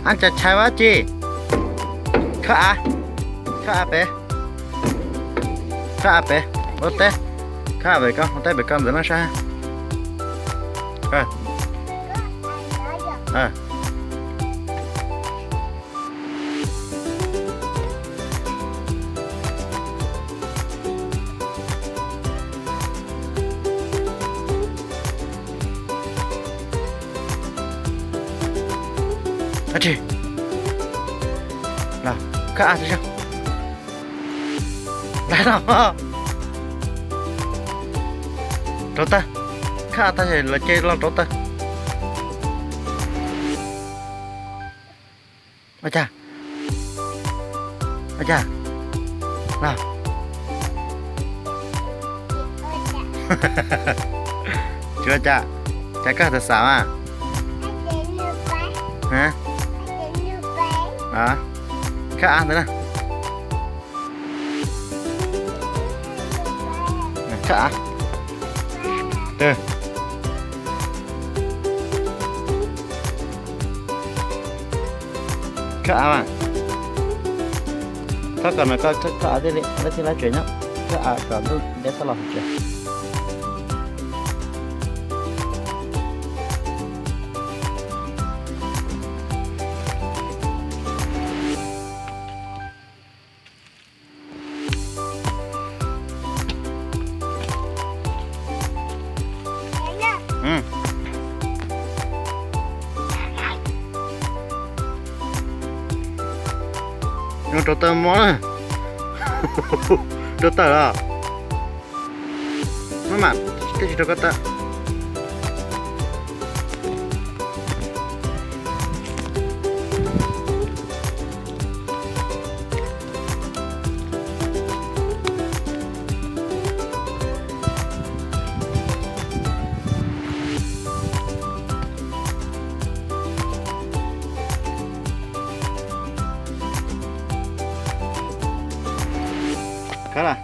Ab, cas chais ua dab tsi? Khawb av, khawb av pem, khawb av pem, ua teb, khawb av pem ko, ua teb pem ko ntawm no saib. Ab tsi, los khawb av tib si. Rauv taws, khawb av tag ces lawv cia li los rauv taws. Ua cas, ua cas, los. Tsis ua cas, cas koj hais tias xav mas. Khawb av ntawd na. Khawb av. Khawb av mas. Txhob kom no, koj khawb av thiaj li, lawv thiaj li tsev nyob. Khawb av kom ntuj deb txhob los hauv tsev. Rauv taws mos na. Rauv taws los. Maj mam, twb tsis rau koj tawm. Khawb lawm.